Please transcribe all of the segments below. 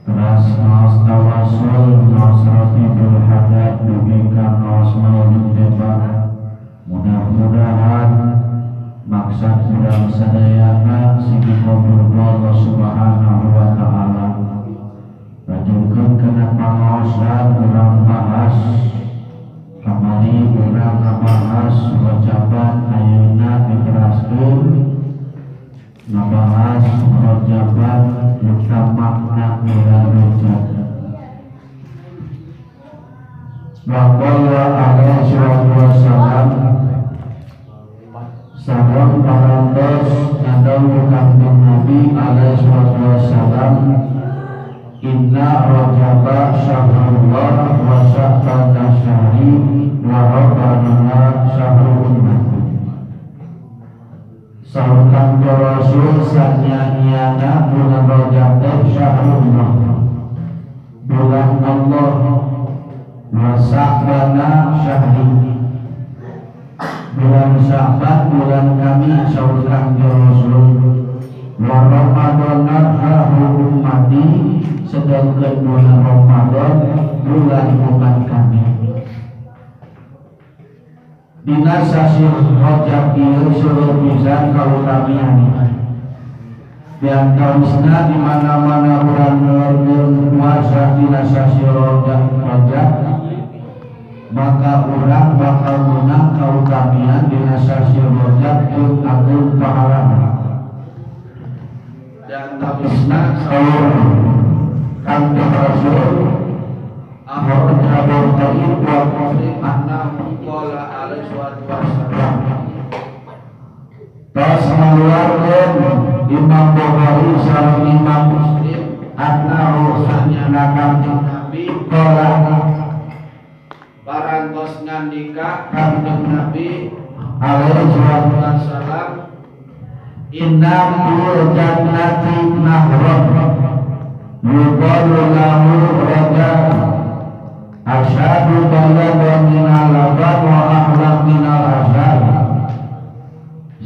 Teras ngaos tawasul ngaos ratibul haddad dugi ka ngaos maulid tebak. Mudah-mudahan maksad urang sadayana sing dikabul ku Allah Subhanahu wa taala. Lanjutkeun kana pangaosan urang bahas kamari urang ngabahas rojaban ayeuna diteraskeun ngabahas rojaban eta makna bulan Rajab. Wa qala alaihi wassalam sareng parantos ngadawuh Kanjeng Nabi alaihi wassalam inna rajaba syahrullah wa sya'bana syahri wa ramadana syahrul ummati. Saur Kanjeng Rasul sanyana bulan Rajab teh syahrullah, bulan Allah, wa sya'bana syahri, bulan Sya'ban bulan kami saur Kanjeng Rasul, wa ramadana syahrul ummati, sedangkan bulan Ramadan bulan umat kami. Dina sasih Rajab ieu seueur pisan kautamian. Diantawisna di mana-mana urang ngeureun puasa dina sasih Rajab, maka urang bakal menang kautamian dina sasih Rajab jeung agung pahalana. Diantawisna saur Kanjeng Rasul Ahmad Bukhari wa Muslim annahu qala alaihi wassalam. Tos ngaluarkeun Imam Bukhari sareng Imam Muslim annahu sanyana Kanjeng Nabi qala parantos ngandika Kanjeng Nabi alaihi wassalam inna fil jannati nahran yuqalu lahu rajab asyadu bayadun minal laban wa ahla minal asal.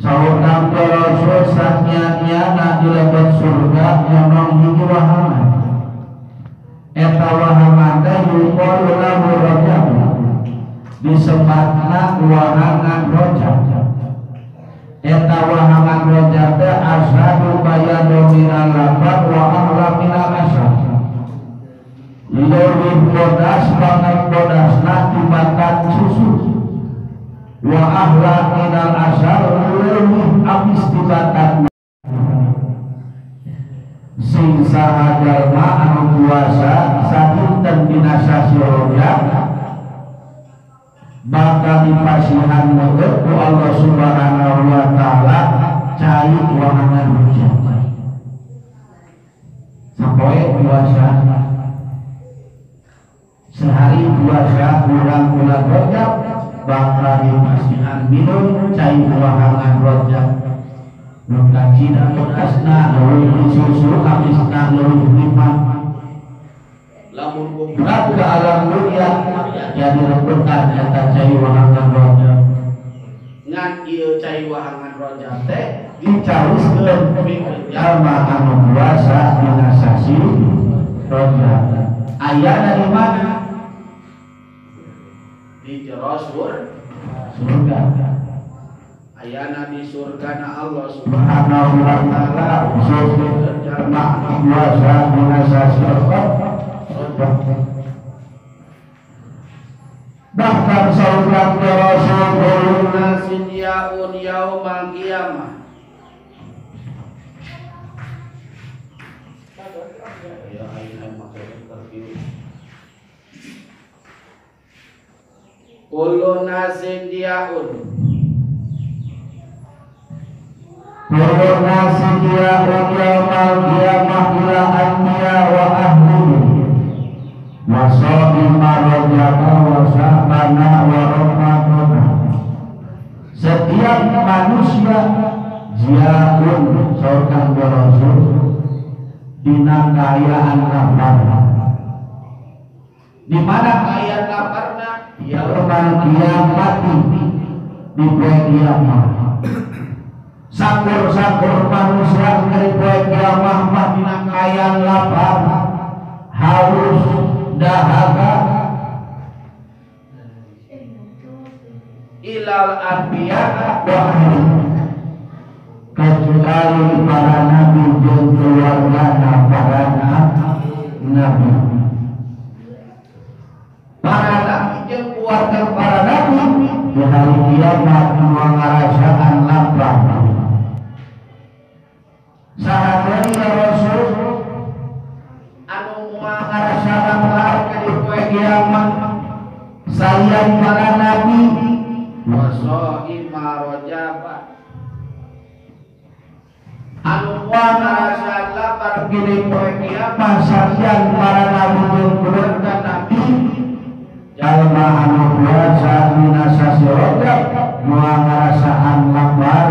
Saur Kanjeng Rasul sanyana di lebet surga nonong hiji wahangan. Eta wahangan teh yuqalu lahu rajab, disebatna wahangan rajab. Eta wahangan rajab teh asyadu bayadun minal laban wa ahla minal asal, leuwih bodas banget bodasna tibatan susu, wa ahla minal asal leuwih abis tibatan. Sing saha jalma anu puasa sadinten dina sasih Rajab bakal dipasihan meureut ku Allah Subhanahu wa taala cai wahangan rajab. Sapoe puasa sehari puasa bulan bulan Rajab bakal dipasihan minum cai wahangan Rajab. Nu kacida bodasna leuwih susu amisna leuwih nikmat. Lamun berat ke alam dunia jadi rebutan eta cai wahangan Rajab. Ngan ieu cai wahangan Rajab teh dicawiskeun pikeun jalma anu puasa dina sasih Rajab. Ayana di mana? Di jero surga. Ayana di surgana Allah Subhanahu wa taala khusus jalma anu puasa dina sasih Rajab. Bahkan saur Kanjeng Rasul nasin yaun yaumal qiyamah. Ya ayeuna make interview. Kullu nasin diaun. Kullu nasin diaun yaumal qiyamah ila anbiya wa ahlihi wa sha'ima rajaba wa sya'bana wa ramadana. Setiap manusia jiaun saur Kanjeng Rasul dina kaayaan lapar. Di mana kaayaan laparna? Yaumal kiamati, di poe kiamat. Sakur-sakur manusia di poe kiamat mah dina kaayaan lapar. illal anbiya wa ahli, kecuali para nabi jeung keluargana para nabi. Para nabi jeung keluarga para nabi di hari kiamat moal ngarasaan lapar. Saha deui ya Rasul anu moal ngarasaan lapar di poe kiamat salian para nabi? Wa shaima Rajab anu moal ngarasaan lapar di poe kiamat salian para nabi jeung keluarga nabi? Jalma anu puasa dina sasi Rajab moal ngarasaan lapar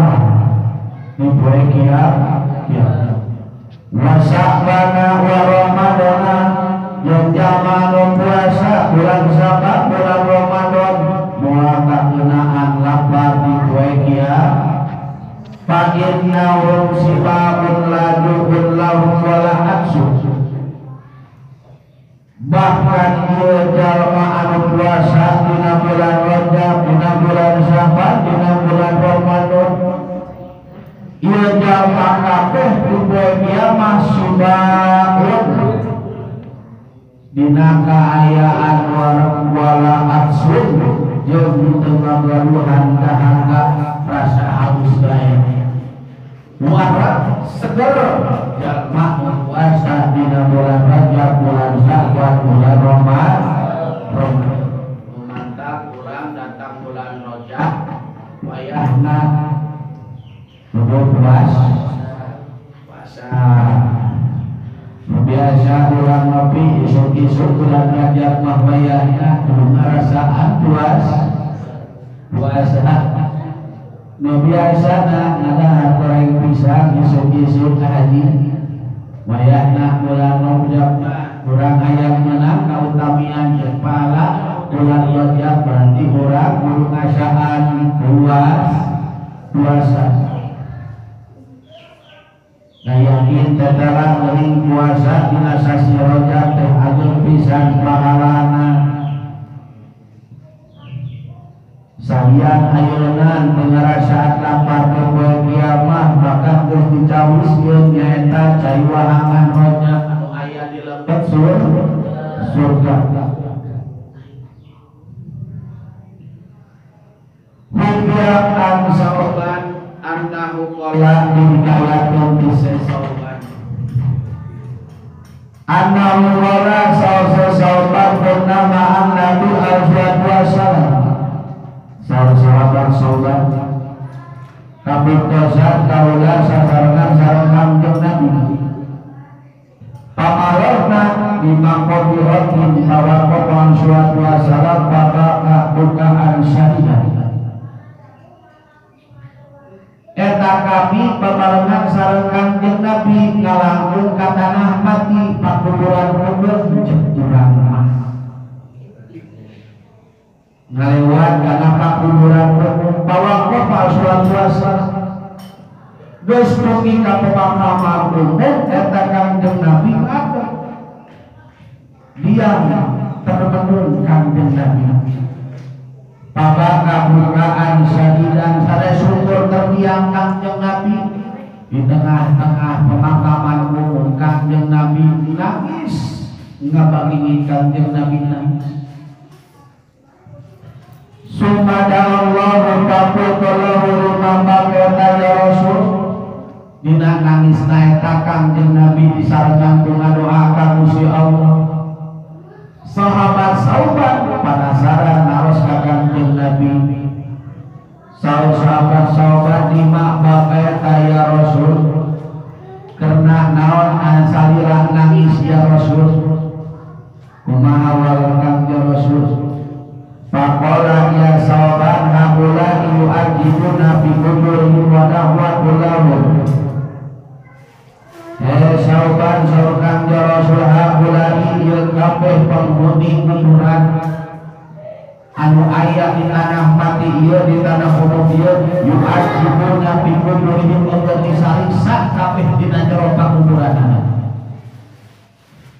di poe kiamat. Wa Sya'bana wa Ramadana jeung jalma anu puasa bulan Sya'ban bulan Ramadan moal kakeunaan lapar di poe kiamat. Fa innahum sibabun la ju'un lahum wala atsu, bahkan ieu jalma anu puasa dina bulan Rajab, dina bulan Sya'ban, dina bulan Ramadan, ieu jalma kabeh di poe kiamat sibaun dina kaayaan wala atsun jeung teu ngagaduhan dahaga rasa haus bae. Wareg seger jalma nu puasa dina bulan Rajab, bulan Sya'ban, bulan Ramadan. Mantap urang datang bulan Rajab wayahna kudu puasa. Biasa urang ngopi isuk-isuk bulan Rajab mah wayahna kudu ngarasaan puasa. Nu biasana ngadahar goreng pisang isuk-isuk haji wayahna bulan Rajab mah urang hayang menang kautamian jeung pahala bulan Rajab, berarti urang kudu ngasaan puasa. Nah yakin tetara geuning puasa dina sasi Rajab teh ageung pisan pahalana. Salian ayeuna teu ngarasaan lapar di poe kiamat, bahkan geus dicawiskeun nyaeta cai wahangan Rajab anu aya di lembet surga. Hubian sauban annahu qala diriwayatkeun ti sauban annahu qala sauban bernama an-nabi alaihi wasallam. Sahabat sauban kabuktosan kaula sasarengan sareng Kangjeng Nabi pamarorna di maqdiratin tawaqqafan suatu wasalam baka bukaan syariah. Eta kami babarengan sareng Kangjeng Nabi ngalangkung ka tanah mati pakuburan kubur cek urang mah ngalewat kana pakuburan umum pawaqofa suatu wasalam geus dugi ka pemakaman umum eta Kangjeng Nabi ngadeg diam termenung Kangjeng Nabi. Pabaka bukaan sadidan sada syukur terdiam Kangjeng Nabi di tengah-tengah pemakaman umum. Kangjeng Nabi nangis ngabangingin Kangjeng Nabi nangis. Sumada Allah faqullahu limma ya Rasul dina nangis naeta Kangjeng Nabi disarengan ku ngadoa ka Gusti Allah. Sahabat sauban penasaran naros ka Kangjeng Nabi. Sahabat sauban lima bakaeta ya Rasul, karena naon ansalira nangis ya Rasul, kumaha wal Kangjeng Rasul? Faqala ya sauban haula yu'adzibuna fi quburihim wa da'watu lahum. Eh sauban saur Kangjeng Rasul haula ieu kabeh penghuni kuburan anu aya di tanah mati ieu di tanah umum ieu yu'adzibuna fi quburihim keur disariksa kabeh dina jero pakuburanana.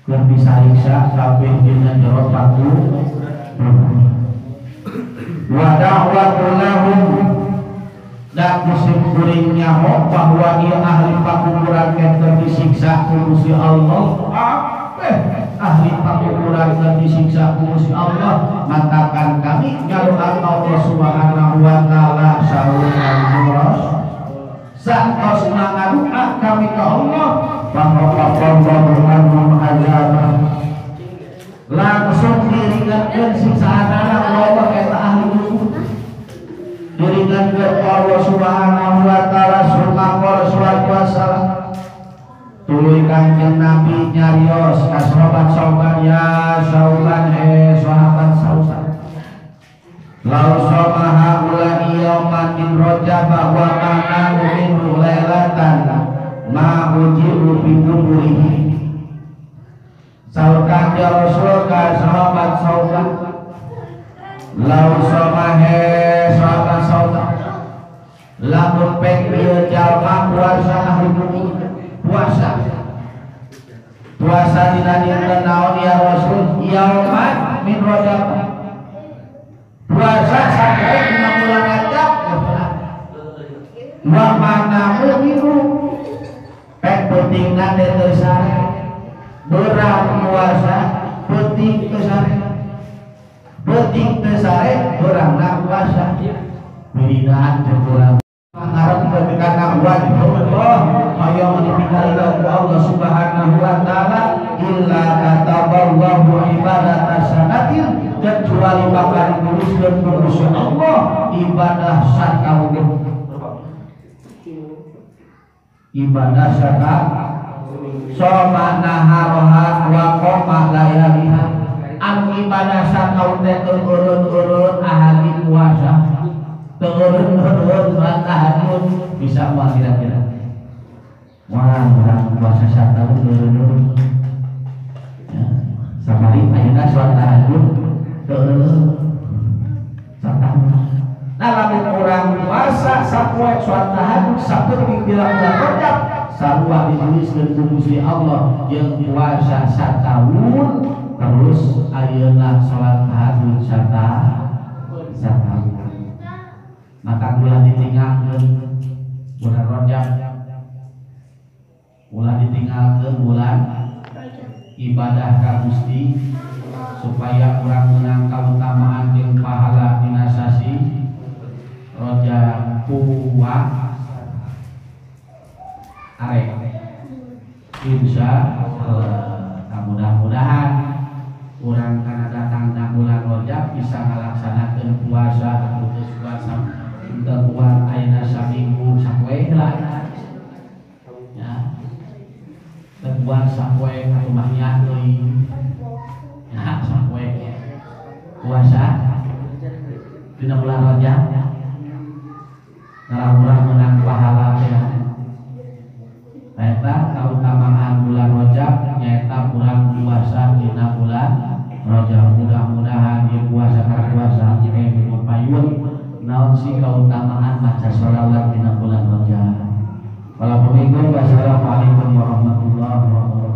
Keur disariksa kabeh dina jero pakuburan. Wa da'watu lahum dan musim kuring nyaho bahwa ia ahli pakuburan keur disiksa ku Gusti Allah. Ahli pakuburan keur disiksa ku Gusti Allah, matakan kami ngadoa Allah Subhanahu wa taala saur kanjeng saatosna ngadoa kami ka Allah bahwa Allah azab langsung diringankeun siksaanana Allah eta ahli kubur. Diringankeun Allah Subhanahu wa taala sumaqala salatu wassalam. Tuluy Kanjeng Nabi nyarios ka sahabat Sauban, ya Sauban he sahabat Sauban, lau soma haula yauman min Rajab wa mana minhu lailatan ma ujibu bi kuburihi. Saur Kanjeng Rasul ka sahabat Sauban, lau soma he sahabat Sauban, lamun pek ieu jalma puasa ahli kubur, puasa puasa dina dinten naon ya Rasul? Yauman min Rajab, puasa sampai dina bulan Rajab. Wa mana minhu pek pentingna teh teu sare, beurang puasa penting teu sare, penting teu sare beurangna puasa. Wiridaan teh urang ngarep kana wajhullah hayang ditinggali ku Allah Subhanahu wa taala illa kataballahu ibadata sanatin, kecuali bakal dituliskeun ku Gusti Allah ibadah sataun, ibadah sataun soma naharoha wa qoma layaliha. Anu ibadah sataun teh urut-urut ahli puasa, turun-turun sholat tahajud bisa moal kira-kira. Wah, urang puasa sataun turun-turun. Ya, samari ayeuna sholat tahajud turun sataun. Nah, lamun urang puasa sapoe sholat tahajud sapeuting dina bulan Rajab, sarua dituliskeun ku Gusti Allah jeung puasa sataun terus ayeuna sholat tahajud sataun. Maka ulah ditinggalkeun bulan Rajab, ulah ditinggalkeun bulan ibadah ka Gusti supaya urang menang kautamaan jeung pahala dina sasi Rajab puasa arek. Insya Allah mudah-mudahan urang kana datang na bulan Rajab bisa ngalaksanakeun puasa atau geus puasa teu kuat ayeuna saminggu sapoe lah ya, teu kuat sapoe atuh mah nya deui ya, sapoe puasa dina bulan Rajab ngarah urang menang pahala teh. Eta kautamaan bulan Rajab nyaeta urang puasa dina bulan Rajab. Mudah-mudahan ieu puasa kana puasa minggu payun naon sih kautamaan maca sholawat dina bulan Rajab. Wassalamualaikum warahmatullahi wabarakatuh.